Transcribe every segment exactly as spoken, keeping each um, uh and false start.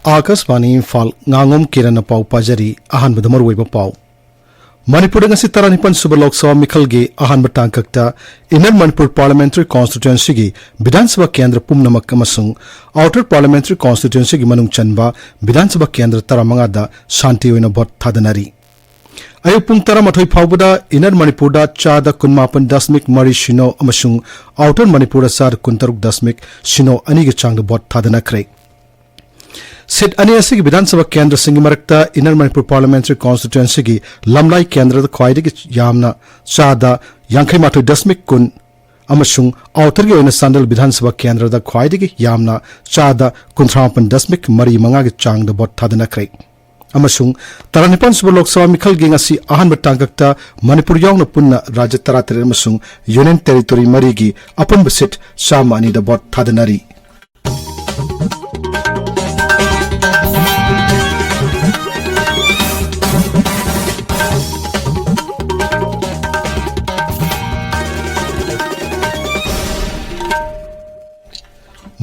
ꯑꯥꯀꯥꯁꯕꯥꯅꯤ ꯏꯝꯐꯥꯜ, ꯉꯥꯉꯣꯝ ꯀꯤꯔꯟꯅ ꯄꯥꯎ ꯄꯥꯖꯔꯤ꯫ ꯑꯍꯥꯟꯕꯗ ꯃꯔꯨꯑꯣꯏꯕ ꯄꯥꯎ꯫ ꯃꯅꯤꯄꯨꯔꯗ ꯉꯁꯤ ꯇꯔꯥꯅꯤꯄꯥꯟ ꯁꯨꯕ ꯂꯣꯛ ꯁꯚꯥ ꯃꯤꯈꯜꯒꯤ ꯑꯍꯥꯟꯕ ꯇꯥꯡꯀꯛꯇ Inner Manipur Parliamentary Constituencyꯒꯤ ꯕꯤꯙꯥꯟ ꯁꯚꯥ ꯀꯦꯟꯗ꯭ꯔ ꯄꯨꯝꯅꯃꯛ ꯑꯃꯁꯨꯡ Outer Parliamentary Constituencyꯒꯤ ꯃꯅꯨꯡ ꯆꯟꯕ ꯕꯤꯙꯥꯟ ꯁꯚꯥ ꯀꯦꯟꯗ꯭ꯔ ꯇꯔꯥꯃꯉꯥꯗ ꯁꯥꯟꯇꯤ ꯑꯣꯏꯅ ꯚꯣꯠ ꯊꯥꯗꯅꯔꯤ꯫ ꯑꯌꯨꯛ ꯄꯨꯡ ꯇꯔꯥꯃꯥꯊꯣꯏ ꯐꯥꯎꯕꯗ Inner ꯃꯅꯤꯄꯨꯔꯗ ꯆꯥꯗ ꯀꯨꯟꯃꯥꯄꯟ ꯗꯁꯃꯤꯛ ꯃꯔꯤ ꯁꯤꯅꯣ ꯑꯃꯁꯨꯡ Outer ꯃꯅꯤꯄꯨꯔꯗ ꯆꯥꯗ ꯀꯨꯟꯇꯔꯨꯛ ꯗꯁꯃꯤꯛ ꯁꯤꯅꯣ ꯑꯅꯤꯒꯤ ꯆꯥꯡꯗ ꯚꯣꯠ ꯊꯥꯗꯅꯈ꯭ꯔꯦ꯫ ꯁꯤꯠ ꯑꯅꯤ ꯑꯁꯤꯒꯤ ꯕꯤꯙꯥꯟ ꯁꯚꯥ ꯀꯦꯟꯗ꯭ꯔꯁꯤꯡꯒꯤ ꯃꯔꯛꯇ Inner Manipur Parliamentary Constituencyꯒꯤ ꯂꯝꯂꯥꯏ ꯀꯦꯟꯗ꯭ꯔꯗ ꯈ꯭ꯋꯥꯏꯗꯒꯤ ꯌꯥꯝꯅ ꯆꯥꯗ ꯌꯥꯡꯈꯩ ꯃꯥꯊꯣꯏ ꯗꯁꯃꯤꯛ ꯀꯨꯟ ꯑꯃꯁꯨꯡ Outerꯒꯤ ꯑꯣꯏꯅ ꯆꯥꯟꯗꯦꯜ ꯕꯤꯙꯥꯟ ꯁꯚꯥ ꯀꯦꯟꯗ꯭ꯔꯗ ꯈ꯭ꯋꯥꯏꯗꯒꯤ ꯌꯥꯝꯅ ꯆꯥꯗ ꯀꯨꯟꯊ꯭ꯔꯥ ꯃꯥꯄꯟ ꯗꯁꯃꯤꯛ ꯃꯔꯤ ꯃꯉꯥꯒꯤ ꯆꯥꯡꯗ ꯚꯣꯠ ꯊꯥꯗꯅꯈ꯭ꯔꯦ꯫ ꯑꯃꯁꯨꯡ ꯇꯔꯥꯅꯤꯄꯥꯟ ꯁꯨꯕ ꯂꯣꯛ ꯁꯚꯥ ꯃꯤꯈꯜꯒꯤ ꯉꯁꯤ ꯑꯍꯥꯟꯕ ꯇꯥꯡꯀꯛꯇ ꯃꯅꯤꯄꯨꯔ ꯌꯥꯎꯅ ꯄꯨꯟꯅ ꯔꯥꯖ꯭ꯌ ꯇꯔꯥꯇꯔꯦꯠ ꯑꯃꯁꯨꯡ Union Territory ꯃꯔꯤꯒꯤ ꯑꯄꯨꯟꯕ ꯁꯤꯠ ꯆꯥꯝꯃ ꯑꯅꯤꯗ ꯚꯣꯠ ꯊꯥꯗꯅꯔꯤ꯫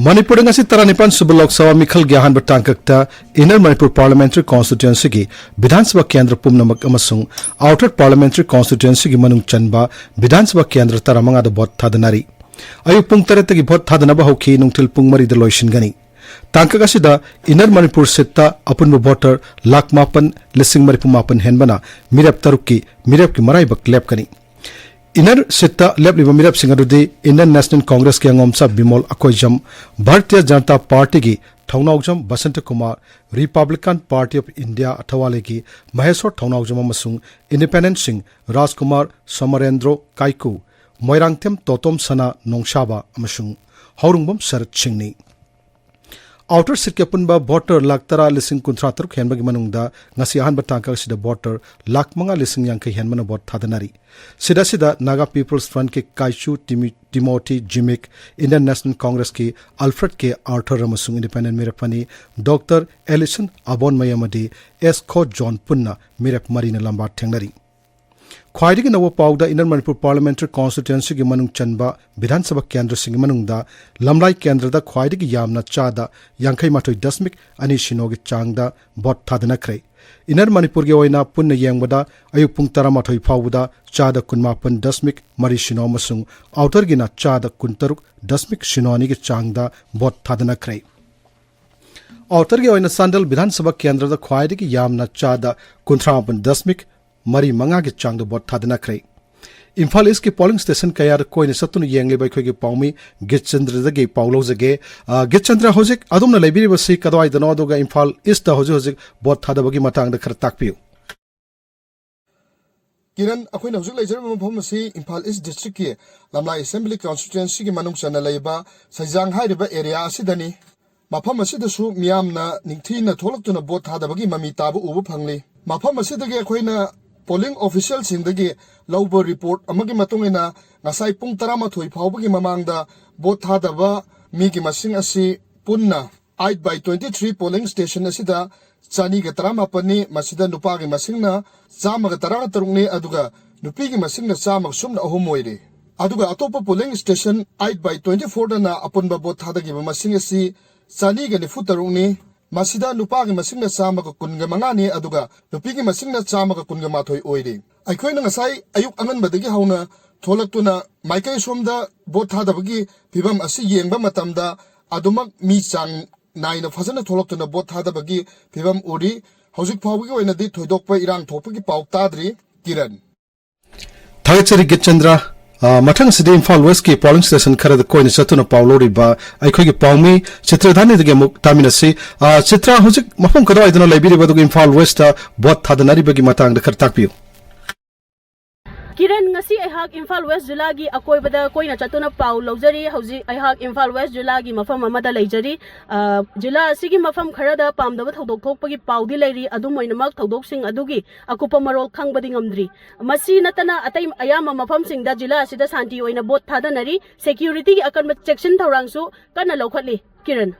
ꯃꯅꯤꯄꯨꯔꯗ ꯉꯁꯤ ꯇꯔꯥꯅꯤꯄꯥꯟ ꯁꯨꯕ ꯂꯣꯛ ꯁꯚꯥ ꯃꯤꯈꯜꯒꯤ ꯑꯍꯥꯟꯕ ꯇꯥꯡꯀꯛꯇ Inner Manipur Parliamentary Constituencyꯒꯤ ꯕꯤꯙꯥꯟ ꯁꯚꯥ ꯀꯦꯟꯗ꯭ꯔ ꯄꯨꯝꯅꯃꯛ ꯑꯃꯁꯨꯡ Outer Parliamentary Constituencyꯒꯤ ꯃꯅꯨꯡ ꯆꯟꯕ ꯕꯤꯙꯥꯟ ꯁꯚꯥ ꯀꯦꯟꯗ꯭ꯔ ꯇꯔꯥꯃꯉꯥꯗ ꯚꯣꯠ ꯊꯥꯗꯅꯔꯤ꯫ ꯑꯌꯨꯛ ꯄꯨꯡ ꯇꯔꯦꯠꯇꯒꯤ ꯚꯣꯠ ꯊꯥꯗꯅꯕ ꯍꯧꯈꯤ, ꯅꯨꯡꯊꯤꯜ ꯄꯨꯡ ꯃꯔꯤꯗ ꯂꯣꯏꯁꯤꯟꯒꯅꯤ꯫ ꯇꯥꯡꯀꯛ ꯑꯁꯤꯗ Inner ꯃꯅꯤꯄꯨꯔ ꯁꯤꯠꯇ ꯑꯄꯨꯟꯕ ꯚꯣꯇꯔ ꯂꯥꯈ ꯃꯥꯄꯟ ꯂꯤꯁꯤꯡ ꯃꯔꯤꯐꯨ ꯃꯥꯄꯟ ꯍꯦꯟꯕꯅ ꯃꯤꯔꯦꯞ ꯇꯔꯨꯛꯀꯤ ꯃꯤꯔꯦꯞꯀꯤ ꯃꯔꯥꯏꯕꯛ ꯂꯦꯞꯀꯅꯤ꯫ Inner ꯁꯤꯠꯇ ꯂꯦꯞꯂꯤꯕ ꯃꯤꯔꯦꯞꯁꯤꯡ ꯑꯗꯨꯗꯤ Indian National Congressꯀꯤ ꯑꯉꯣꯝꯆꯥ ꯕꯤꯃꯣꯜ ꯑꯀꯣꯏꯖꯝ, ꯚꯥꯔꯇꯤꯌ ꯖꯅꯇꯥ ꯄꯥꯔꯇꯤꯒꯤ ꯊꯧꯅꯥꯎꯖꯝ Basanta Kumar, Republican Party of India ꯊꯧꯋꯥꯂꯩꯒꯤ ꯃꯍꯦꯁ꯭ꯋꯔ ꯊꯧꯅꯥꯎꯖꯝ ꯑꯃꯁꯨꯡ Independentꯁꯤꯡ ꯔꯥꯖꯀꯨꯃꯥꯔ ꯁꯃꯔꯦꯟꯗ꯭ꯔꯣ ꯀꯥꯏꯀꯨ, ꯃꯣꯏꯔꯥꯡꯊꯦꯝ ꯇꯣꯇꯣꯝ ꯁꯅꯥ ꯅꯣꯡꯁꯥꯕ ꯑꯃꯁꯨꯡ ꯍꯧꯔꯨꯡꯕꯝ ꯁꯔꯠ ꯁꯤꯡꯅꯤ꯫ Outer ꯁꯤꯠꯀꯤ ꯑꯄꯨꯟꯕ ꯚꯣꯇꯔ ꯂꯥꯈ ꯇꯔꯥ ꯂꯤꯁꯤꯡ ꯀꯨꯟꯊ꯭ꯔꯥ ꯇꯔꯨꯛ ꯍꯦꯟꯕꯒꯤ ꯃꯅꯨꯡꯗ ꯉꯁꯤ ꯑꯍꯥꯟꯕ ꯇꯥꯡꯀꯛ ꯑꯁꯤꯗ ꯚꯣꯇꯔ ꯂꯥꯈ ꯃꯉꯥ ꯂꯤꯁꯤꯡ ꯌꯥꯡꯈꯩ ꯍꯦꯟꯕꯅ ꯚꯣꯠ ꯊꯥꯗꯅꯔꯤ꯫ ꯁꯤꯗ ꯑꯁꯤꯗ Naga People's Frontꯀꯤ ꯀꯥꯏꯆꯨ ꯇꯤꯃꯤ-, ꯇꯤꯃꯣꯊꯤ ꯖꯤꯃꯤꯛ, Indian National Congressꯀꯤ ꯑꯜꯐ꯭ꯔꯦꯗ ꯀꯦ ꯑꯥꯔꯊꯔ ꯑꯃꯁꯨꯡ Independent ꯃꯤꯔꯦꯞ ꯑꯅꯤ, ꯗꯣꯛꯇꯔ ꯑꯦꯂꯤꯁꯟ ꯑꯕꯣꯟꯃꯩ ꯑꯃꯗꯤ ꯑꯦꯁ ꯈꯣ ꯖꯣꯟ ꯄꯨꯟꯅ ꯃꯤꯔꯦꯞ ꯃꯔꯤꯅ ꯂꯝꯕꯥ ꯊꯦꯡꯅꯔꯤ꯫ ꯈ꯭ꯋꯥꯏꯗꯒꯤ ꯅꯧꯕ ꯄꯥꯎꯗ ꯏꯟꯅꯔ ꯃꯅꯤꯄꯨꯔ ꯄꯥꯔꯂꯤꯌꯥꯃꯦꯟꯇꯔꯤ ꯀꯣꯟꯁꯇꯤꯇ꯭ꯌꯨꯑꯦꯟꯁꯤꯒꯤ ꯃꯅꯨꯡ ꯆꯟꯕ ꯕꯤꯙꯥꯟ ꯁꯚꯥ ꯀꯦꯟꯗ꯭ꯔꯁꯤꯡꯒꯤ ꯃꯅꯨꯡꯗ ꯂꯝꯂꯥꯏ ꯀꯦꯟꯗ꯭ꯔꯗ ꯈ꯭ꯋꯥꯏꯗꯒꯤ ꯌꯥꯝꯅ ꯆꯥꯗ ꯌꯥꯡꯈꯩ ꯃꯥꯊꯣꯏ ꯗꯁꯃꯤꯛ ꯑꯅꯤ ꯁꯤꯅꯣꯒꯤ ꯆꯥꯡꯗ ꯚꯣꯠ ꯊꯥꯗꯅꯈ꯭ꯔꯦ꯫ ꯏꯟꯅꯔ ꯃꯅꯤꯄꯨꯔꯒꯤ ꯑꯣꯏꯅ ꯄꯨꯟꯅ ꯌꯦꯡꯕꯗ ꯑꯌꯨꯛ ꯄꯨꯡ ꯇꯔꯥꯃꯥꯊꯣꯏ ꯐꯥꯎꯕꯗ ꯆꯥꯗ ꯀꯨꯟꯃꯥꯄꯟ ꯗꯁꯃꯤꯛ ꯃꯔꯤ ꯁꯤꯅꯣ ꯑꯃꯁꯨꯡ ꯑꯥꯎꯇꯔꯒꯤꯅ ꯆꯥꯗ ꯀꯨꯟꯇꯔꯨꯛ ꯗꯁꯃꯤꯛ ꯁꯤꯅꯣ ꯑꯅꯤꯒꯤ ꯆꯥꯡꯗ ꯚꯣꯠ ꯊꯥꯗꯅꯈ꯭ꯔꯦ꯫ ꯑꯥꯎꯇꯔꯒꯤ ꯑꯣꯏꯅ ꯆꯥꯟꯗꯦꯜ ꯕꯤꯙꯥꯟ ꯁꯚꯥ ꯀꯦꯟꯗ꯭ꯔꯗ ꯈ꯭ꯋꯥꯏꯗꯒꯤ ꯌꯥꯝꯅ ꯆꯥꯗ ꯀꯨꯟꯊ꯭ꯔꯥ ꯃꯥꯄꯟ ꯗꯁꯃꯤꯛ ꯃꯔꯤ ꯃꯉꯥꯒꯤ ꯆꯥꯡꯗ ꯚꯣꯠ ꯊꯥꯗꯅꯈ꯭ꯔꯦ꯫ ꯏꯝꯐꯥꯜ ꯏꯁꯀꯤ ꯄꯣꯂꯤꯡ ꯁ꯭ꯇꯦꯁꯟ ꯀꯌꯥꯗ ꯀꯣꯏꯅ ꯆꯠꯇꯨꯅ ꯌꯦꯡꯂꯤꯕ ꯑꯩꯈꯣꯏꯒꯤ ꯄꯥꯎꯃꯤ ꯒꯤꯠꯆꯟꯗ꯭ꯔꯗꯒꯤ ꯄꯥꯎ ꯂꯧꯖꯒꯦ꯫ ꯑ, ꯒꯤꯠꯆꯟꯗ꯭ꯔ, ꯍꯧꯖꯤꯛ ꯑꯗꯣꯝꯅ ꯂꯩꯕꯤꯔꯤꯕꯁꯤ ꯀꯗꯥꯏꯗꯅꯣ, ꯑꯗꯨꯒ ꯏꯝꯐꯥꯜ ꯏꯁꯇ ꯍꯧꯖꯤꯛ ꯍꯧꯖꯤꯛ ꯚꯣꯠ ꯊꯥꯗꯕꯒꯤ ꯃꯇꯥꯡꯗ ꯈꯔ ꯇꯥꯛꯄꯤꯌꯨ꯫ ꯀꯤꯔꯟ, ꯑꯩꯈꯣꯏꯅ ꯍꯧꯖꯤꯛ ꯂꯩꯖꯔꯤꯕ ꯃꯐꯝ ꯑꯁꯤ ꯏꯝꯐꯥꯜ ꯏꯁ ꯗꯤꯁꯇ꯭ꯔꯤꯛꯀꯤ ꯂꯝꯂꯥꯏ ꯑꯦꯁꯦꯝꯕ꯭ꯂꯤ ꯀꯣꯟꯁꯇꯤꯇ꯭ꯌꯨꯑꯦꯟꯁꯤꯒꯤ ꯃꯅꯨꯡ ꯆꯟꯅ ꯂꯩꯕ ꯁꯩꯖꯥꯡ ꯍꯥꯏꯔꯤꯕ ꯑꯦꯔꯤꯌꯥ ꯑꯁꯤꯗꯅꯤ꯫ ꯃꯐꯝ ꯑꯁꯤꯗꯁꯨ ꯃꯤꯌꯥꯝꯅ ꯅꯤꯡꯊꯤꯅ ꯊꯣꯛꯂꯛꯇꯨꯅ ꯚꯣꯠ ꯊꯥꯗꯕꯒꯤ ꯃꯃꯤ ꯇꯥꯕ ꯎꯕ ꯐꯪꯂꯤ꯫ ꯃꯐꯝ ꯑꯁꯤꯗꯒꯤ ꯑꯩꯈꯣꯏꯅ ꯄꯣꯂꯤꯡ ꯑꯣꯐꯤꯁꯤꯌꯦꯜꯁꯤꯡꯗꯒꯤ ꯂꯧꯕ ꯔꯤꯄꯣꯔꯠ ꯑꯃꯒꯤ ꯃꯇꯨꯡ ꯏꯟꯅ, ꯉꯁꯥꯏ ꯄꯨꯡ ꯇꯔꯥꯃꯥꯊꯣꯏ ꯐꯥꯎꯕꯒꯤ ꯃꯃꯥꯡꯗ ꯚꯣꯠ ꯊꯥꯗꯕ ꯃꯤꯒꯤ ꯃꯁꯤꯡ ꯑꯁꯤ ꯄꯨꯟꯅ eight by twenty three polling station ꯑꯁꯤꯗ ꯆꯅꯤꯒ ꯇꯔꯥꯃꯥꯄꯟꯅꯤ꯫ ꯃꯁꯤꯗ ꯅꯨꯄꯥꯒꯤ ꯃꯁꯤꯡꯅ ꯆꯥꯝꯃꯒ ꯇꯔꯥꯇꯔꯨꯛꯅꯤ, ꯑꯗꯨꯒ ꯅꯨꯄꯤꯒꯤ ꯃꯁꯤꯡꯅ ꯆꯥꯝꯃꯒ ꯁꯨꯞꯅ ꯑꯍꯨꯝ ꯑꯣꯏꯔꯤ꯫ ꯑꯗꯨꯒ ꯑꯇꯣꯞꯄ polling station eight by twenty fourꯗꯅ ꯑꯄꯨꯟꯕ ꯚꯣꯠ ꯊꯥꯗꯈꯤꯕ ꯃꯁꯤꯡ ꯑꯁꯤ ꯆꯅꯤꯒ ꯅꯤꯐꯨ ꯇꯔꯨꯛꯅꯤ꯫ ꯃꯁꯤꯗ ꯅꯨꯄꯥꯒꯤ ꯃꯁꯤꯡꯅ ꯆꯥꯝꯃꯒ ꯀꯨꯟꯒ ꯃꯉꯥꯅꯤ, ꯑꯗꯨꯒ ꯅꯨꯄꯤꯒꯤ ꯃꯁꯤꯡꯅ ꯆꯥꯝꯃꯒ ꯀꯨꯟꯒ ꯃꯥꯊꯣꯏ ꯑꯣꯏꯔꯤ꯫ ꯑꯩꯈꯣꯏꯅ ꯉꯁꯥꯏ ꯑꯌꯨꯛ ꯑꯉꯟꯕꯗꯒꯤ ꯍꯧꯅ ꯊꯣꯛꯂꯛꯇꯨꯅ ꯃꯥꯏꯀꯩ ꯁꯣꯝꯗ ꯚꯣꯠ ꯊꯥꯗꯕꯒꯤ ꯐꯤꯕꯝ ꯑꯁꯤ ꯌꯦꯡꯕ ꯃꯇꯝꯗ, ꯑꯗꯨꯃꯛ ꯃꯤ ꯆꯥꯡ ꯅꯥꯏꯅ ꯐꯖꯅ ꯊꯣꯛꯂꯛꯇꯨꯅ ꯚꯣꯠ ꯊꯥꯗꯕꯒꯤ ꯐꯤꯕꯝ ꯎꯔꯤ꯫ ꯍꯧꯖꯤꯛ ꯐꯥꯎꯕꯒꯤ ꯑꯣꯏꯅꯗꯤ ꯊꯣꯏꯗꯣꯛꯄ ꯏꯔꯥꯡ ꯊꯣꯛꯄꯒꯤ ꯄꯥꯎ ꯇꯥꯗ꯭ꯔꯤ꯫ ꯀꯤꯔꯟ꯫ ꯊꯥꯒꯠꯆꯔꯤ ꯒꯤꯠꯆꯟꯗ꯭ꯔ꯫ ꯑ, ꯃꯊꯪ ꯑꯁꯤꯗꯤ ꯏꯝꯐꯥꯜ ꯋꯦꯁꯀꯤ ꯄꯣꯂꯤꯡ ꯁ꯭ꯇꯦꯁꯟ ꯈꯔꯗ ꯀꯣꯏꯅ ꯆꯠꯇꯨꯅ ꯄꯥꯎ ꯂꯧꯔꯤꯕ ꯑꯩꯈꯣꯏꯒꯤ ꯄꯥꯎꯃꯤ ꯆꯤꯇ꯭ꯔꯙꯥꯅꯤꯗꯒꯤ ꯑꯃꯨꯛ ꯇꯥꯃꯤꯟꯅꯁꯤ꯫ ꯑ, ꯆꯤꯇ꯭ꯔ, ꯍꯧꯖꯤꯛ ꯃꯐꯝ ꯀꯗꯥꯏꯗꯅꯣ ꯂꯩꯕꯤꯔꯤꯕ, ꯑꯗꯨꯒ ꯏꯝꯐꯥꯜ ꯋꯦꯁꯇ ꯚꯣꯠ ꯊꯥꯗꯅꯔꯤꯕꯒꯤ ꯃꯇꯥꯡꯗ ꯈꯔ ꯇꯥꯛꯄꯤꯌꯨ꯫ ꯀꯤꯔꯟ, ꯉꯁꯤ ꯑꯩꯍꯥꯛ ꯏꯝꯐꯥꯜ ꯋꯦꯁ ꯖꯤꯂꯥꯒꯤ ꯑꯀꯣꯏꯕꯗ ꯀꯣꯏꯅ ꯆꯠꯇꯨꯅ ꯄꯥꯎ ꯂꯧꯖꯔꯤ꯫ ꯍꯧꯖꯤꯛ ꯑꯩꯍꯥꯛ ꯏꯝꯐꯥꯜ ꯋꯦꯁ ꯖꯤꯂꯥꯒꯤ ꯃꯐꯝ ꯑꯃꯗ ꯂꯩꯖꯔꯤ꯫ ꯑ, ꯖꯤꯂꯥ ꯑꯁꯤꯒꯤ ꯃꯐꯝ ꯈꯔꯗ ꯄꯥꯝꯗꯕ ꯊꯧꯗꯣꯛ ꯊꯣꯛꯄꯒꯤ ꯄꯥꯎꯗꯤ ꯂꯩꯔꯤ, ꯑꯗꯨꯝ ꯑꯣꯏꯅꯃꯛ ꯊꯧꯗꯣꯛꯁꯤꯡ ꯑꯗꯨꯒꯤ ꯑꯀꯨꯞꯄ ꯃꯔꯣꯜ ꯈꯪꯕꯗꯤ ꯉꯝꯗ꯭ꯔꯤ꯫ ꯃꯁꯤ ꯅꯠꯇꯅ ꯑꯇꯩ ꯑꯌꯥꯝꯕ ꯃꯐꯝꯁꯤꯡꯗ ꯖꯤꯂꯥ ꯑꯁꯤꯗ ꯁꯥꯟꯇꯤ ꯑꯣꯏꯅ ꯚꯣꯠ ꯊꯥꯗꯅꯔꯤ꯫ ꯁꯦꯀ꯭ꯌꯨꯔꯤꯇꯤꯒꯤ ꯑꯀꯟꯕ ꯆꯦꯛꯁꯤꯟ ꯊꯧꯔꯥꯡꯁꯨ ꯀꯟꯅ ꯂꯧꯈꯠꯂꯤ꯫ ꯀꯤꯔꯟ꯫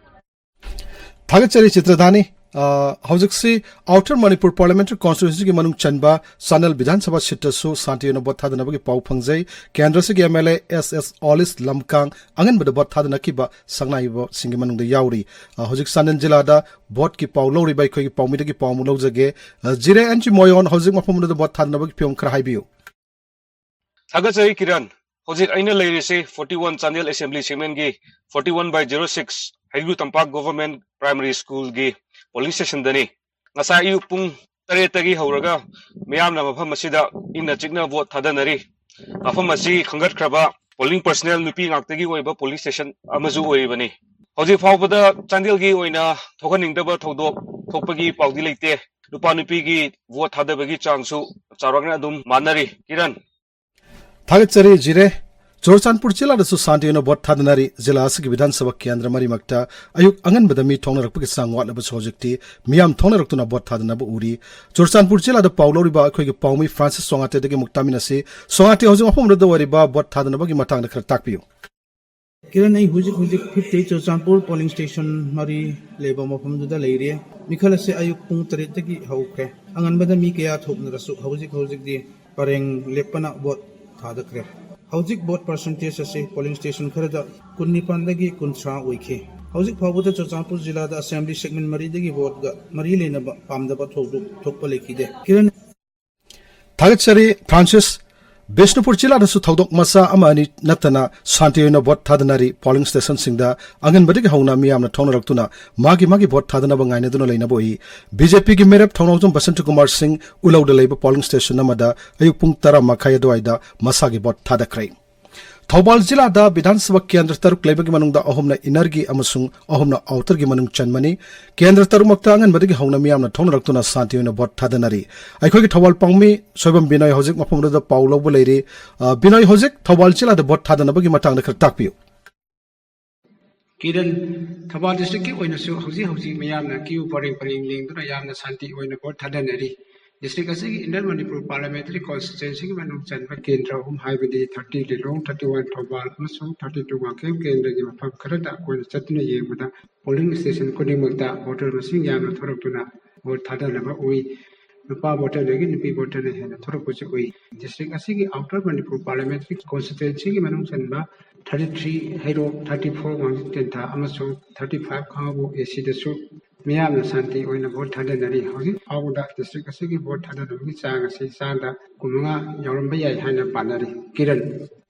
ꯊꯥꯒꯠꯆꯔꯤ ꯆꯤꯇ꯭ꯔꯙꯥꯅꯤ꯫ ꯑ, ꯍꯧꯖꯤꯛꯁꯤ ꯑꯥꯎꯇꯔ ꯃꯅꯤꯄꯨꯔ ꯄꯥꯔꯂꯤꯌꯥꯃꯦꯟꯇꯔꯤ ꯀꯣꯟꯁꯇꯤꯇ꯭ꯌꯨꯟꯁꯤꯒꯤ ꯃꯅꯨꯡ ꯆꯟꯕ ꯆꯥꯟꯗꯦꯜ ꯕꯤꯙꯥꯟ ꯁꯚꯥ ꯁꯤꯠꯇꯁꯨ ꯁꯥꯟꯇꯤ ꯑꯣꯏꯅ ꯚꯣꯠ ꯊꯥꯗꯅꯕꯒꯤ ꯄꯥꯎ ꯐꯪꯖꯩ꯫ ꯀꯦꯟꯗ꯭ꯔꯁꯤꯒꯤ M L A S S Olish ꯂꯝꯀꯥꯡ ꯑꯉꯟꯕꯗ ꯚꯣꯠ ꯊꯥꯗꯅꯈꯤꯕ ꯁꯛꯅꯥꯏꯕꯁꯤꯡꯒꯤ ꯃꯅꯨꯡꯗ ꯌꯥꯎꯔꯤ꯫ ꯑ, ꯍꯧꯖꯤꯛ ꯆꯥꯟꯗꯦꯜ ꯖꯤꯂꯥꯗ ꯚꯣꯠꯀꯤ ꯄꯥꯎ ꯂꯧꯔꯤꯕ ꯑꯩꯈꯣꯏꯒꯤ ꯄꯥꯎꯃꯤꯗꯒꯤ ꯄꯥꯎ ꯑꯃꯨꯛ ꯂꯧꯖꯒꯦ꯫ ꯑ, ꯖꯤꯔꯦ ꯑꯦꯟ ꯖꯤ ꯃꯣꯌꯣꯟ, ꯍꯧꯖꯤꯛ ꯃꯐꯝ ꯑꯗꯨꯗ ꯚꯣꯠ ꯊꯥꯗꯅꯕꯒꯤ ꯐꯤꯕꯝ ꯈꯔ ꯍꯥꯏꯕꯤꯌꯨ꯫ ꯊꯥꯒꯠꯆꯔꯤ ꯀꯤꯔꯟ꯫ ꯍꯧꯖꯤꯛ ꯑꯩꯅ ꯂꯩꯔꯤꯁꯤ forty one ꯆꯥꯟꯗꯦꯜ ꯑꯦꯁꯦꯝꯕ꯭ꯂꯤ ꯁꯦꯒꯃꯦꯟꯒꯤ forty one by zero six Heigru Tampak government primary ꯁ꯭ꯀꯨꯜꯒꯤ ꯄꯣꯂꯤꯡ ꯁ꯭ꯇꯦꯁꯟꯗꯅꯤ꯫ ꯉꯁꯥꯏ ꯑꯌꯨꯛ ꯄꯨꯡ ꯇꯔꯦꯠꯇꯒꯤ ꯍꯧꯔꯒ ꯃꯤꯌꯥꯝꯅ ꯃꯐꯝ ꯑꯁꯤꯗ ꯏꯪꯅ ꯆꯤꯛꯅ ꯚꯣꯠ ꯊꯥꯗꯅꯔꯤ꯫ ꯃꯐꯝ ꯑꯁꯤ ꯈꯟꯒꯠꯈ꯭ꯔꯕ ꯄꯣꯂꯤꯡ ꯄꯔꯁꯅꯦꯜ ꯅꯨꯄꯤ ꯉꯥꯛꯇꯒꯤ ꯑꯣꯏꯕ ꯄꯣꯂꯤꯡ ꯁ꯭ꯇꯦꯁꯟ ꯑꯃꯁꯨ ꯑꯣꯏꯔꯤꯕꯅꯤ꯫ ꯍꯧꯖꯤꯛ ꯐꯥꯎꯕꯗ ꯆꯥꯟꯗꯦꯜꯒꯤ ꯑꯣꯏꯅ ꯊꯣꯛꯍꯟꯅꯤꯡꯗꯕ ꯊꯧꯗꯣꯛ ꯊꯣꯛꯄꯒꯤ ꯄꯥꯎꯗꯤ ꯂꯩꯇꯦ꯫ ꯅꯨꯄꯥ ꯅꯨꯄꯤꯒꯤ ꯚꯣꯠ ꯊꯥꯗꯕꯒꯤ ꯆꯥꯡꯁꯨ ꯆꯥꯎꯔꯥꯛꯅ ꯑꯗꯨꯝ ꯃꯥꯟꯅꯔꯤ꯫ ꯀꯤꯔꯟ꯫ ꯊꯥꯒꯠꯆꯔꯤ ꯖꯤꯔꯦ꯫ ꯆꯨꯔꯆꯥꯟꯄꯨꯔ ꯖꯤꯂꯥꯗꯁꯨ ꯁꯥꯟꯇꯤ ꯑꯣꯏꯅ ꯚꯣꯠ ꯊꯥꯗꯅꯔꯤ꯫ ꯖꯤꯂꯥ ꯑꯁꯤꯒꯤ ꯕꯤꯙꯥꯟ ꯁꯚꯥ ꯀꯦꯟꯗ꯭ꯔ ꯃꯔꯤꯃꯛꯇ ꯑꯌꯨꯛ ꯑꯉꯟꯕꯗ ꯃꯤ ꯊꯣꯛꯅꯔꯛꯄꯒꯤ ꯆꯥꯡ ꯋꯥꯠꯂꯕꯁꯨ ꯍꯧꯖꯤꯛꯇꯤ ꯃꯤꯌꯥꯝ ꯊꯣꯛꯅꯔꯛꯇꯨꯅ ꯚꯣꯠ ꯊꯥꯗꯅꯕ ꯎꯔꯤ꯫ ꯆꯨꯔꯆꯥꯟꯄꯨꯔ ꯖꯤꯂꯥꯗ ꯄꯥꯎ ꯂꯧꯔꯤꯕ ꯑꯩꯈꯣꯏꯒꯤ ꯄꯥꯎꯃꯤ ꯐ꯭ꯔꯥꯟꯁꯤꯁ ꯁꯣꯉꯥꯇꯦꯗꯒꯤ ꯑꯃꯨꯛ ꯇꯥꯃꯤꯟꯅꯁꯤ꯫ ꯁꯣꯉꯥꯇꯦ, ꯍꯧꯖꯤꯛ ꯃꯐꯝ ꯑꯗꯨꯗ ꯑꯣꯏꯔꯤꯕ ꯚꯣꯠ ꯊꯥꯗꯅꯕꯒꯤ ꯃꯇꯥꯡꯗ ꯈꯔ ꯇꯥꯛꯄꯤꯌꯨ꯫ ꯀꯤꯔꯟ, ꯑꯩ ꯍꯧꯖꯤꯛ ꯍꯧꯖꯤꯛ fifty eight Churachandpur polling station ꯃꯔꯤ ꯂꯩꯕ ꯃꯐꯝꯗꯨꯗ ꯂꯩꯔꯤ꯫ ꯃꯤꯈꯜ ꯑꯁꯦ ꯑꯌꯨꯛ ꯄꯨꯡ ꯇꯔꯦꯠꯇꯒꯤ ꯍꯧꯈ꯭ꯔꯦ꯫ ꯑꯉꯟꯕꯗ ꯃꯤ ꯀꯌꯥ ꯊꯣꯛꯅꯔꯁꯨ ꯍꯧꯖꯤꯛ ꯍꯧꯖꯤꯛꯇꯤ ꯄꯔꯦꯡ ꯂꯦꯞꯄꯅ ꯚꯣꯠ ꯊꯥꯗꯈ꯭ꯔꯦ꯫ ꯍꯧꯖꯤꯛ ꯚꯣꯠ ꯄꯔꯁꯦꯟꯇꯦꯖ ꯑꯁꯤ ꯄꯣꯂꯤꯡ ꯁ꯭ꯇꯦꯁꯟ ꯈꯔꯗ ꯀꯨꯟꯅꯤꯄꯥꯟꯗꯒꯤ ꯀꯨꯟꯊ꯭ꯔꯥ ꯑꯣꯏꯈꯤ꯫ ꯍꯧꯖꯤꯛ ꯐꯥꯎꯕꯗ ꯆꯨꯔꯆꯥꯟꯄꯨꯔ ꯖꯤꯂꯥꯗ ꯑꯦꯁꯦꯝꯕ꯭ꯂꯤ ꯁꯦꯒꯃꯦꯟ ꯃꯔꯤꯗꯒꯤ ꯚꯣꯠꯀ ꯃꯔꯤ ꯂꯩꯅꯕ ꯄꯥꯝꯗꯕ ꯊꯧꯗꯣꯛ ꯊꯣꯛꯄ ꯂꯩꯈꯤꯗꯦ꯫ ꯀꯤꯔꯟ꯫ ꯊꯥꯒꯠꯆꯔꯤ ꯐ꯭ꯔꯥꯟꯁꯤꯁ꯫ ꯕꯤꯁꯅꯨꯄꯨꯔ ꯖꯤꯂꯥꯗꯁꯨ ꯊꯧꯗꯣꯛ ꯃꯆꯥ ꯑꯃ ꯑꯅꯤ ꯅꯠꯇꯅ ꯁꯥꯟꯇꯤ ꯑꯣꯏꯅ ꯚꯣꯠ ꯊꯥꯗꯅꯔꯤ꯫ ꯄꯣꯂꯤꯡ ꯁ꯭ꯇꯦꯁꯟꯁꯤꯡꯗ ꯑꯉꯟꯕꯗꯒꯤ ꯍꯧꯅ ꯃꯤꯌꯥꯝꯅ ꯊꯣꯛꯅꯔꯛꯇꯨꯅ ꯃꯥꯒꯤ ꯃꯥꯒꯤ ꯚꯣꯠ ꯊꯥꯗꯅꯕ ꯉꯥꯏꯅꯗꯨꯅ ꯂꯩꯅꯕ ꯎꯏ꯫ ꯕꯤ ꯖꯦ ꯄꯤꯒꯤ ꯃꯤꯔꯦꯞ ꯊꯧꯅꯥꯎꯖꯝ ꯕꯁꯟꯇ ꯀꯨꯃꯥꯔ ꯁꯤꯡ ꯎꯂꯧꯗ ꯂꯩꯕ ꯄꯣꯂꯤꯡ ꯁ꯭ꯇꯦꯁꯟ ꯑꯃꯗ ꯑꯌꯨꯛ ꯄꯨꯡ ꯇꯔꯥ ꯃꯈꯥꯏ ꯑꯗꯨꯋꯥꯏꯗ ꯃꯁꯥꯒꯤ ꯚꯣꯠ ꯊꯥꯗꯈ꯭ꯔꯦ꯫ ꯊꯧꯕꯥꯜ ꯖꯤꯂꯥꯗ ꯕꯤꯙꯥꯟ ꯁꯚꯥ ꯀꯦꯟꯗ꯭ꯔ ꯇꯔꯨꯛ ꯂꯩꯕꯒꯤ ꯃꯅꯨꯡꯗ ꯑꯍꯨꯝꯅ ꯏꯟꯅꯔꯒꯤ ꯑꯃꯁꯨꯡ ꯑꯍꯨꯝꯅ ꯑꯥꯎꯇꯔꯒꯤ ꯃꯅꯨꯡ ꯆꯟꯕꯅꯤ꯫ ꯀꯦꯟꯗ꯭ꯔ ꯇꯔꯨꯛꯃꯛꯇ ꯑꯉꯟꯕꯗꯒꯤ ꯍꯧꯅ ꯃꯤꯌꯥꯝꯅ ꯊꯣꯛꯅꯔꯛꯇꯨꯅ ꯁꯥꯟꯇꯤ ꯑꯣꯏꯅ ꯚꯣꯠ ꯊꯥꯗꯅꯔꯤ꯫ ꯑꯩꯈꯣꯏꯒꯤ ꯊꯧꯕꯥꯜ ꯄꯥꯎꯃꯤ ꯁꯣꯏꯕꯝ ꯕꯤꯅꯣꯏ ꯍꯧꯖꯤꯛ ꯃꯐꯝ ꯑꯗꯨꯗ ꯄꯥꯎ ꯂꯧꯕ ꯂꯩꯔꯤ꯫ ꯑ, ꯕꯤꯅꯣꯏ, ꯍꯧꯖꯤꯛ ꯊꯧꯕꯥꯜ ꯖꯤꯂꯥꯗ ꯚꯣꯠ ꯊꯥꯗꯅꯕꯒꯤ ꯃꯇꯥꯡꯗ ꯈꯔ ꯇꯥꯛꯄꯤꯌꯨ꯫ ꯀꯤꯔꯟ, ꯊꯧꯕꯥꯜ ꯗꯤꯁꯇ꯭ꯔꯤꯛꯀꯤ ꯑꯣꯏꯅꯁꯨ ꯍꯧꯖꯤꯛ ꯍꯧꯖꯤꯛ ꯃꯤꯌꯥꯝꯅ ꯀ꯭ꯌꯨ ꯄꯔꯦꯡ ꯄꯔꯦꯡ ꯂꯦꯡꯗꯨꯅ ꯌꯥꯝꯅ ꯁꯥꯟꯇꯤ ꯑꯣꯏꯅ ꯚꯣꯠ ꯊꯥꯗꯅꯔꯤ꯫ ꯗꯤꯁꯇ꯭ꯔꯤꯛ ꯑꯁꯤꯒꯤ ꯏꯟꯅꯔ ꯃꯅꯤꯄꯨꯔ ꯄꯥꯔꯂꯤꯌꯥꯃꯦꯟꯇꯔꯤ ꯀꯣꯟꯁꯇꯤꯇ꯭ꯋꯦꯟꯁꯤꯒꯤ ꯃꯅꯨꯡ ꯆꯟꯕ ꯀꯦꯟꯗ꯭ꯔ ꯑꯍꯨꯝ, ꯍꯥꯏꯕꯗꯤ ꯊꯥꯔꯇꯤ ꯂꯤꯂꯣꯡ, ꯊꯥꯔꯇꯤ ꯋꯥꯟ ꯊꯧꯕꯥꯜ ꯑꯃꯁꯨꯡ ꯊꯥꯔꯇꯤ ꯇꯨ ꯋꯥꯡꯈꯦꯝ ꯀꯦꯟꯗ꯭ꯔꯒꯤ ꯃꯐꯝ ꯈꯔꯗ ꯑꯩꯈꯣꯏꯅ ꯆꯠꯇꯨꯅ ꯌꯦꯡꯕꯗ ꯄꯣꯂꯤꯡ ꯁ꯭ꯇꯦꯁꯟ ꯈꯨꯗꯤꯡꯃꯛꯇ ꯚꯣꯇꯔ ꯃꯁꯤꯡ ꯌꯥꯝꯅ ꯊꯣꯔꯛꯇꯨꯅ ꯚꯣꯠ ꯊꯥꯗꯅꯕ ꯎꯏ꯫ ꯅꯨꯄꯥ ꯚꯣꯇꯔꯗꯒꯤ ꯅꯨꯄꯤ ꯚꯣꯇꯔꯅ ꯍꯦꯟꯅ ꯊꯣꯔꯛꯄꯁꯨ ꯎꯏ꯫ ꯗꯤꯁꯇ꯭ꯔꯤꯛ ꯑꯁꯤꯒꯤ ꯑꯥꯎꯇꯔ ꯃꯅꯤꯄꯨꯔ ꯄꯥꯔꯂꯤꯌꯥꯃꯦꯟꯇꯔꯤ ꯀꯣꯟꯁꯇꯤꯇ꯭ꯋꯦꯟꯁꯤꯒꯤ ꯃꯅꯨꯡ ꯆꯟꯕ ꯊꯥꯔꯇꯤ ꯊ꯭ꯔꯤ ꯍꯩꯔꯣꯛ, ꯊꯥꯔꯇꯤ ꯐꯣꯔ ꯋꯥꯡꯖꯤꯡ ꯇꯦꯟꯊꯥ ꯑꯃꯁꯨꯡ ꯊꯥꯔꯇꯤ ꯐꯥꯏꯚ ꯈꯥꯡꯉꯕꯣꯛ ꯑꯦ ꯁꯤꯗꯁꯨ ꯃꯤꯌꯥꯝꯅ ꯁꯥꯟꯇꯤ ꯑꯣꯏꯅ ꯚꯣꯠ ꯊꯥꯗꯅꯔꯤ꯫ ꯍꯧꯖꯤꯛ ꯐꯥꯎꯕꯗ ꯗꯤꯁꯇ꯭ꯔꯤꯛ ꯑꯁꯤꯒꯤ ꯚꯣꯠ ꯊꯥꯗꯅꯕꯒꯤ ꯆꯥꯡ ꯑꯁꯤ ꯆꯥꯗ ꯀꯨꯟꯃꯉꯥ ꯌꯧꯔꯝꯕ ꯌꯥꯏ ꯍꯥꯏꯅ ꯄꯥꯅꯔꯤ꯫ ꯀꯤꯔꯟ꯫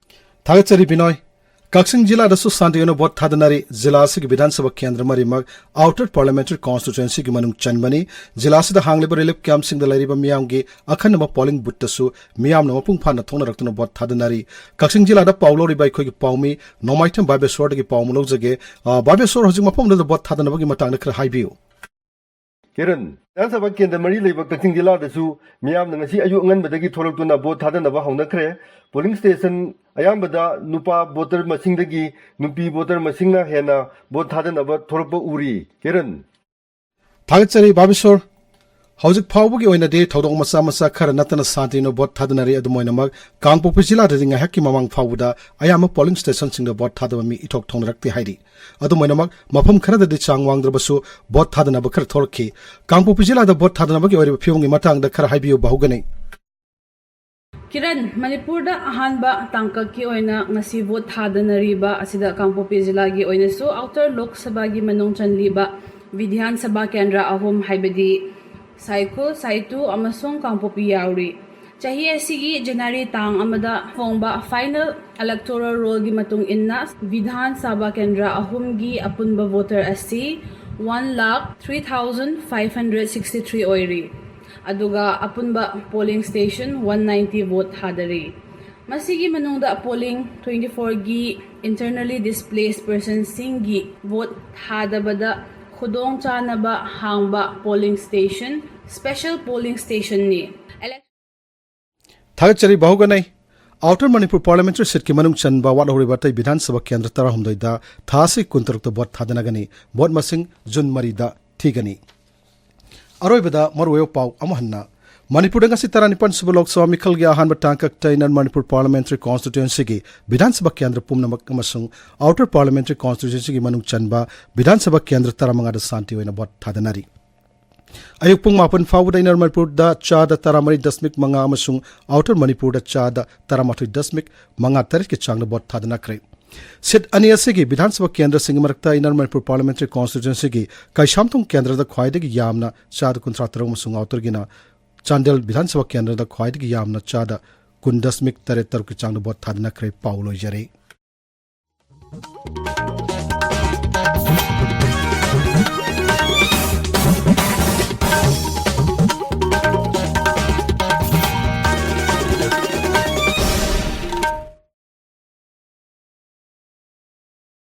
ꯊꯥꯒꯠꯆꯔꯤ ꯕꯤꯅꯣꯏ꯫ ꯀꯛꯆꯤꯡ ꯖꯤꯂꯥꯗꯁꯨ ꯁꯥꯟꯇꯤ ꯑꯣꯏꯅ ꯚꯣꯠ ꯊꯥꯗꯅꯔꯤ꯫ ꯖꯤꯂꯥ ꯑꯁꯤꯒꯤ ꯕꯤꯙꯥꯟ ꯁꯚꯥ ꯀꯦꯟꯗ꯭ꯔ ꯃꯔꯤꯃꯛ ꯑꯥꯎꯇꯔ ꯄꯥꯔꯂꯤꯌꯥꯃꯦꯟꯇꯔꯤ ꯀꯣꯟꯁꯇꯤꯇ꯭ꯋꯦꯟꯁꯤꯒꯤ ꯃꯅꯨꯡ ꯆꯟꯕꯅꯤ꯫ ꯖꯤꯂꯥ ꯑꯁꯤꯗ ꯍꯥꯡꯂꯤꯕ ꯔꯤꯂꯤꯐ ꯀꯦꯝꯞꯁꯤꯡꯗ ꯂꯩꯔꯤꯕ ꯃꯤꯌꯥꯝꯒꯤ ꯑꯈꯟꯅꯕ ꯄꯣꯂꯤꯡ ꯕꯨꯠꯇꯁꯨ ꯃꯤꯌꯥꯝꯅ ꯃꯄꯨꯡ ꯐꯥꯅ ꯊꯣꯛꯅꯔꯛꯇꯨꯅ ꯚꯣꯠ ꯊꯥꯗꯅꯔꯤ꯫ ꯀꯛꯆꯤꯡ ꯖꯤꯂꯥꯗ ꯄꯥꯎ ꯂꯧꯔꯤꯕ ꯑꯩꯈꯣꯏꯒꯤ ꯄꯥꯎꯃꯤ ꯅꯣꯡꯃꯥꯏꯊꯦꯝ ꯕꯥꯕꯦꯁꯣꯔꯗꯒꯤ ꯄꯥꯎ ꯑꯃ ꯂꯧꯖꯒꯦ꯫ ꯑ, ꯕꯥꯕꯦꯁꯣꯔ, ꯍꯧꯖꯤꯛ ꯃꯐꯝ ꯑꯗꯨꯗ ꯚꯣꯠ ꯊꯥꯗꯅꯕꯒꯤ ꯃꯇꯥꯡꯗ ꯈꯔ ꯍꯥꯏꯕꯤꯌꯨ꯫ ꯀꯤꯔꯟ, ꯕꯤꯙꯥꯟ ꯁꯚꯥ ꯀꯦꯟꯗ꯭ꯔ ꯃꯔꯤ ꯂꯩꯕ ꯀꯛꯆꯤꯡ ꯖꯤꯂꯥꯗꯁꯨ ꯃꯤꯌꯥꯝꯅ ꯉꯁꯤ ꯑꯌꯨꯛ ꯑꯉꯟꯕꯗꯒꯤ ꯊꯣꯛꯂꯛꯇꯨꯅ ꯚꯣꯠ ꯊꯥꯗꯅꯕ ꯍꯧꯅꯈ꯭ꯔꯦ꯫ ꯄꯣꯂꯤꯡ ꯁ꯭ꯇꯦꯁꯟ ꯑꯌꯥꯝꯕꯗ ꯅꯨꯄꯥ ꯚꯣꯇꯔ ꯃꯁꯤꯡꯗꯒꯤ ꯅꯨꯄꯤ ꯚꯣꯇꯔ ꯃꯁꯤꯡꯅ ꯍꯦꯟꯅ ꯚꯣꯠ ꯊꯥꯗꯅꯕ ꯊꯣꯛꯂꯛꯄ ꯎꯔꯤ꯫ ꯀꯤꯔꯟ꯫ ꯊꯥꯒꯠꯆꯔꯤ ꯕꯥꯕꯦꯁꯣꯔ꯫ ꯍꯧꯖꯤꯛ ꯐꯥꯎꯕꯒꯤ ꯑꯣꯏꯅꯗꯤ ꯊꯧꯗꯣꯛ ꯃꯆꯥ ꯃꯆꯥ ꯈꯔ ꯅꯠꯇꯅ ꯁꯥꯟꯇꯤꯅ ꯚꯣꯠ ꯊꯥꯗꯅꯔꯤ꯫ ꯑꯗꯨꯝ ꯑꯣꯏꯅꯃꯛ, ꯀꯥꯡꯄꯣꯛꯄꯤ ꯖꯤꯂꯥꯗꯗꯤ ꯉꯥꯏꯍꯥꯛꯀꯤ ꯃꯃꯥꯡ ꯐꯥꯎꯕꯗ ꯑꯌꯥꯝꯕ ꯄꯣꯂꯤꯡ ꯁ꯭ꯇꯦꯁꯟꯁꯤꯡꯗ ꯚꯣꯠ ꯊꯥꯗꯕ ꯃꯤ ꯏꯊꯣꯛ ꯊꯣꯛꯅꯔꯛꯇꯦ ꯍꯥꯏꯔꯤ꯫ ꯑꯗꯨꯝ ꯑꯣꯏꯅꯃꯛ, ꯃꯐꯝ ꯈꯔꯗꯗꯤ ꯆꯥꯡ ꯋꯥꯡꯗ꯭ꯔꯕꯁꯨ ꯚꯣꯠ ꯊꯥꯗꯅꯕ ꯈꯔ ꯊꯣꯛꯂꯛꯈꯤ꯫ ꯀꯥꯡꯄꯣꯛꯄꯤ ꯖꯤꯂꯥꯗ ꯚꯣꯠ ꯊꯥꯗꯅꯕꯒꯤ ꯑꯣꯏꯔꯤꯕ ꯐꯤꯕꯝꯒꯤ ꯃꯇꯥꯡꯗ ꯈꯔ ꯍꯥꯏꯕꯤꯌꯨ, ꯕꯥꯍꯨꯒꯅꯩ꯫ ꯀꯤꯔꯟ, ꯃꯅꯤꯄꯨꯔꯗ ꯑꯍꯥꯟꯕ ꯇꯥꯡꯀꯛꯀꯤ ꯑꯣꯏꯅ ꯉꯁꯤ ꯚꯣꯠ ꯊꯥꯗꯅꯔꯤꯕ ꯑꯁꯤꯗ ꯀꯥꯡꯄꯣꯛꯄꯤ ꯖꯤꯂꯥꯒꯤ ꯑꯣꯏꯅꯁꯨ ꯑꯥꯎꯇꯔ ꯂꯣꯛ ꯁꯚꯥꯒꯤ ꯃꯅꯨꯡ ꯆꯜꯂꯤꯕ ꯕꯤꯙꯥꯟ ꯁꯚꯥ ꯀꯦꯟꯗ꯭ꯔ ꯑꯍꯨꯝ, ꯍꯥꯏꯕꯗꯤ ꯁꯥꯏꯈꯨꯜ, ꯁꯥꯏꯇꯨ ꯑꯃꯁꯨꯡ ꯀꯥꯡꯄꯣꯛꯄꯤ ꯌꯥꯎꯔꯤ꯫ ꯆꯍꯤ ꯑꯁꯤꯒꯤ ꯖꯅꯋꯥꯔꯤ ꯇꯥꯡ ꯑꯃꯗ ꯐꯣꯡꯕ ꯐꯥꯏꯅꯦꯜ ꯏꯂꯦꯛꯇꯣꯔꯦꯜ ꯔꯣꯜꯒꯤ ꯃꯇꯨꯡ ꯏꯟꯅ ꯕꯤꯙꯥꯟ ꯁꯚꯥ ꯀꯦꯟꯗ꯭ꯔ ꯑꯍꯨꯝꯒꯤ ꯑꯄꯨꯟꯕ ꯚꯣꯇꯔ ꯑꯁꯤ one lakh three thousand five hundred sixty three ꯑꯣꯏꯔꯤ꯫ ꯑꯗꯨꯒ ꯑꯄꯨꯟꯕ polling station one ninety vote ꯊꯥꯗꯔꯤ꯫ ꯃꯁꯤꯒꯤ ꯃꯅꯨꯡꯗ ꯄꯣꯂꯤꯡ ꯇ꯭ꯋꯦꯟꯇꯤ ꯐꯣꯔꯒꯤ ꯏꯟꯇꯔꯅꯦꯜꯂꯤ ꯗꯤꯁꯄ꯭ꯂꯦꯁ ꯄꯔꯁꯟꯁꯤꯡꯒꯤ ꯚꯣꯠ ꯊꯥꯗꯕꯗ ꯈꯨꯗꯣꯡꯆꯥꯅꯕ ꯍꯥꯡꯕ ꯄꯣꯂꯤꯡ ꯁ꯭ꯇꯦꯁꯟ, ꯁ꯭ꯄꯦꯁꯦꯜ ꯄꯣꯂꯤꯡ ꯁ꯭ꯇꯦꯁꯟꯅꯤ꯫ ꯊꯥꯒꯠꯆꯔꯤ ꯕꯥꯍꯨꯒꯅꯩ꯫ ꯑꯥꯎꯇꯔ ꯃꯅꯤꯄꯨꯔ ꯄꯥꯔꯂꯤꯌꯥꯃꯦꯟꯇꯔꯤ ꯁꯤꯠꯀꯤ ꯃꯅꯨꯡ ꯆꯟꯕ ꯋꯥꯠꯍꯧꯔꯤꯕ ꯑꯇꯩ ꯕꯤꯙꯥꯟ ꯁꯚꯥ ꯀꯦꯟꯗ꯭ꯔ ꯇꯔꯥꯍꯨꯝꯗꯣꯏꯗ ꯊꯥ ꯑꯁꯤ ꯀꯨꯟꯇꯔꯨꯛꯇ ꯚꯣꯠ ꯊꯥꯗꯅꯒꯅꯤ꯫ ꯚꯣꯠ ꯃꯁꯤꯡ ꯖꯨꯟ ꯃꯔꯤꯗ ꯊꯤꯒꯅꯤ꯫ ꯑꯔꯣꯏꯕꯗ ꯃꯔꯨꯑꯣꯏꯕ ꯄꯥꯎ ꯑꯃꯨꯛ ꯍꯟꯅ꯫ ꯃꯅꯤꯄꯨꯔꯗ ꯉꯁꯤ ꯇꯔꯥꯅꯤꯄꯥꯟ ꯁꯨꯕ ꯂꯣꯛ ꯁꯚꯥ ꯃꯤꯈꯜꯒꯤ ꯑꯍꯥꯟꯕ ꯇꯥꯡꯀꯛꯇ ꯏꯟꯅꯔ ꯃꯅꯤꯄꯨꯔ ꯄꯥꯔꯂꯤꯌꯥꯃꯦꯟꯇꯔꯤ ꯀꯣꯟꯁꯇꯤꯇ꯭ꯌꯨꯑꯦꯟꯁꯤꯒꯤ ꯕꯤꯙꯥꯟ ꯁꯚꯥ ꯀꯦꯟꯗ꯭ꯔ ꯄꯨꯝꯅꯃꯛ ꯑꯃꯁꯨꯡ ꯑꯥꯎꯇꯔ ꯄꯥꯔꯂꯤꯌꯥꯃꯦꯟꯇꯔꯤ ꯀꯣꯟꯁꯇꯤꯇ꯭ꯌꯨꯑꯦꯟꯁꯤꯒꯤ ꯃꯅꯨꯡ ꯆꯟꯕ ꯕꯤꯙꯥꯟ ꯁꯚꯥ ꯀꯦꯟꯗ꯭ꯔ ꯇꯔꯥꯃꯉꯥꯗ ꯁꯥꯟꯇꯤ ꯑꯣꯏꯅ ꯚꯣꯠ ꯊꯥꯗꯅꯔꯤ꯫ ꯑꯌꯨꯛ ꯄꯨꯡ ꯃꯥꯄꯟ ꯐꯥꯎꯕꯗ ꯏꯟꯅꯔ ꯃꯅꯤꯄꯨꯔꯗ ꯆꯥꯗ ꯇꯔꯥꯃꯔꯤ ꯗꯁꯃꯤꯛ ꯃꯉꯥ ꯑꯃꯁꯨꯡ ꯑꯥꯎꯇꯔ ꯃꯅꯤꯄꯨꯔꯗ ꯆꯥꯗ ꯇꯔꯥꯃꯥꯊꯣꯏ ꯗꯁꯃꯤꯛ ꯃꯉꯥ ꯇꯔꯦꯠꯀꯤ ꯆꯥꯡꯗ ꯚꯣꯠ ꯊꯥꯗꯅꯈ꯭ꯔꯦ꯫ ꯁꯤꯠ ꯑꯅꯤ ꯑꯁꯤꯒꯤ ꯕꯤꯙꯥꯟ ꯁꯚꯥ ꯀꯦꯟꯗ꯭ꯔꯁꯤꯡꯒꯤ ꯃꯔꯛꯇ ꯏꯟꯅꯔ ꯃꯅꯤꯄꯨꯔ ꯄꯥꯔꯂꯤꯌꯥꯃꯦꯟꯇꯔꯤ ꯀꯣꯟꯁꯇꯤꯇ꯭ꯌꯨꯑꯦꯟꯁꯤꯒꯤ ꯀꯩꯁꯥꯝꯊꯣꯡ ꯀꯦꯟꯗ꯭ꯔꯗ ꯈ꯭ꯋꯥꯏꯗꯒꯤ ꯌꯥꯝꯅ ꯆꯥꯗ ꯀꯨꯟꯊ꯭ꯔꯥ ꯇꯔꯨꯛ ꯑꯃꯁꯨꯡ ꯑꯥꯎꯇꯔꯒꯤꯅ ꯆꯥꯟꯗꯦꯜ ꯕꯤꯙꯥꯟ ꯁꯚꯥ ꯀꯦꯟꯗ꯭ꯔꯗ ꯈ꯭ꯋꯥꯏꯗꯒꯤ ꯌꯥꯝꯅ ꯆꯥꯗ ꯀꯨꯟ ꯗꯁꯃꯤꯛ ꯇꯔꯦꯠ ꯇꯔꯨꯛꯀꯤ ꯆꯥꯡꯗ ꯚꯣꯠ ꯊꯥꯗꯅꯈ꯭ꯔꯦ꯫ ꯄꯥꯎ ꯂꯣꯏꯖꯔꯦ꯫